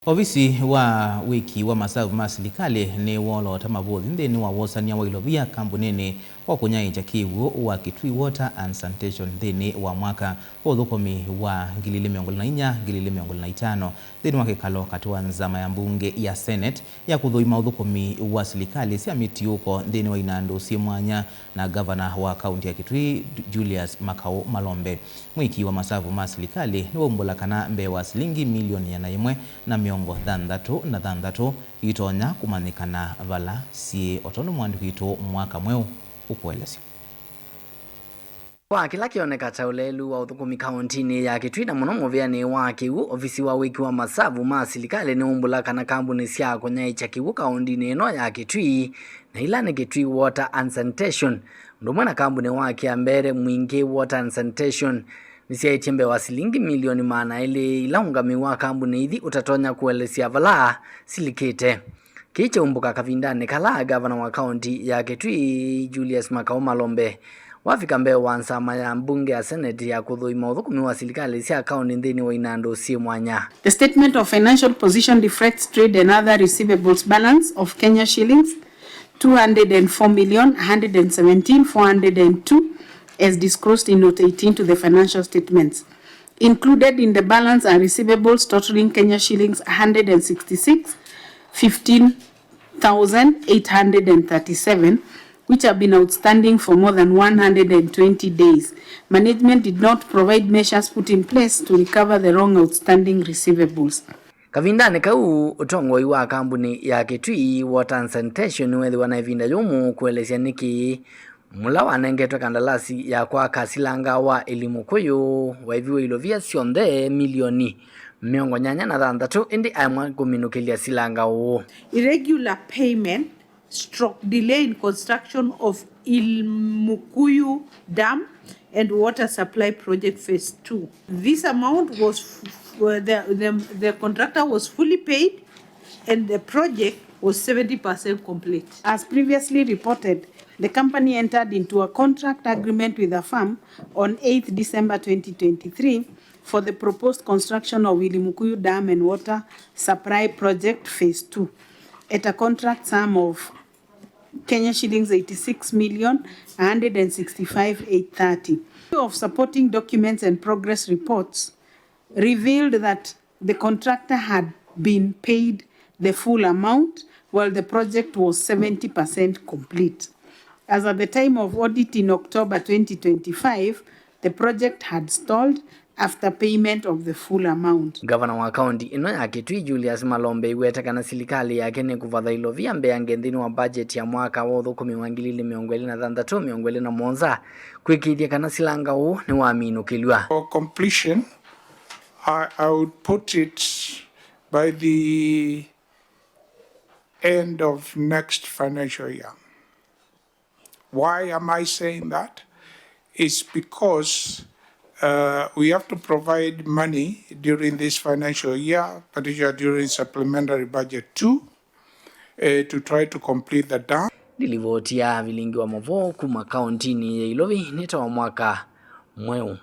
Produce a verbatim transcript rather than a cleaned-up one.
Ovisi wa wĩki wa masavu ma silikalĩ nĩwooloota mavũthi nthĩnĩ wa wosania wa ilovia kambunĩnĩ wa kũnyaĩĩkya kĩw'ũ wa Kitui Water and Sanitation nthĩnĩ wa mwaka wa ũthũkũmi wa ngili ili mĩongo ĩlĩ na inya, ngili ili mĩongo ĩlĩ na itano, nthĩnĩ wa kĩkalo katĩ wa nzama ya mbunge ya Senate ya kũthũima ũthũkũmi wa silikalĩ sya mĩtiũko nthĩnĩ wa inandũ syĩ mwanya na ngavana wa kaunti ya Kitui, Julius Makau Malombe. Mwĩki wa masavu ma silikalĩ nĩwaumbũla kana mbee wa silingi milioni ĩana yĩmwe na mĩongo thanthatũ na thanthatũ itonya kũmanyĩkana vala syĩ, o tondũ mwandĩki witũ Mwaka Mweũ ũkũelesya. Kwa kĩla kĩoneka ta ũleelu wa ũthũkũmi kaũntinĩ ya Kitui, na mũno mũvĩanĩ wa kĩw'ũ, ovisi wa wĩki wa masavu ma silikalĩ nĩwaumbũla kana kambuni sya kũnyaĩĩkya kĩw'ũ kaũntinĩ ĩno ya Kitui na ila nĩ Kitui Water and Sanitation, ũndũ ũmwe na kambuni wa Kĩambere Mwingĩ Water and Sanitation, nĩsyaĩtye mbee wa silingi milioni maana elĩ ila ũngamĩi wa kambuni ithi ũtatonya kũelesya vala silikĩte. Kĩĩ kyaumbũka kavindanĩ kala ngavana wa kaũnti ya Kitui, Julius Makau Malombe, wavika mbee wa nzama ya mbunge ya Senate ya kũthũima ũthũkũmi wa silikalĩ sya kaũnti nthĩnĩ wa inandũ syĩ mwanya. The statement of financial position reflects trade and other receivables balance of Kenya shillings two hundred and four million, one hundred and seventeen, four hundred and two, as disclosed in note eighteen to the financial statements. Included in the balance are receivables totaling Kenya shillings one hundred and sixty-six, fifteen thousand eight hundred and thirty-seven, which have been outstanding for more than one hundred and twenty days. Management did not provide measures put in place to recover the wrong outstanding receivables. Kavindanĩ kau, ũtongoi wa kambuni ya Kitui Water and Sanitation nĩweethĩwa na ĩvinda yũmũ kũelesya nĩkĩ mũla wanengetwe kandalasi ya kwaka silanga wa Ilimukuyu waĩviwe ilovia syonthe milioni mĩongo nyanya na thanthatũ, ĩndĩ aemwa kũminũkĩlya silanga ũũ. Irregular payment stroke delay in construction of Ilmukuyu Dam and Water Supply Project Phase two. This amount was f- f- the, the, the contractor was fully paid and the project was seventy percent complete. As previously reported, the company entered into a contract agreement with the firm on eighth December twenty twenty-three for the proposed construction of Ilimukuyu Dam and Water Supply Project Phase two at a contract sum of Kenya shillings eighty-six million one hundred and sixty-five eight thirty. Of supporting documents and progress reports revealed that the contractor had been paid the full amount while the project was seventy percent complete. As at the time of audit in October twenty twenty-five, the project had stalled after payment of the full amount. Ngavana wa kaunti ĩno ya Kitui, Julius Malombe, aiweta kana silikalĩ yake nĩkũvatha ilovia mbeange nthĩnĩ wa budget ya mwaka wa ũthũkũmi wa ngili ili mĩongo ĩlĩ na thanthatũ, mĩongo ĩlĩ na mũonza kwĩkĩĩthya kana silanga ũũ nĩwaminũkĩlw'a. For completion, I, I would put it by the end of next financial year. Why am I saying that? It's because uh, we have to provide money during this financial year, particularly during supplementary budget two, uh, to try to complete the dam. Nĩ livoti ya vilingi wa mavoo kuma kauntinĩ ya Ilovi nĩ ta wa Mwaka Mweũ.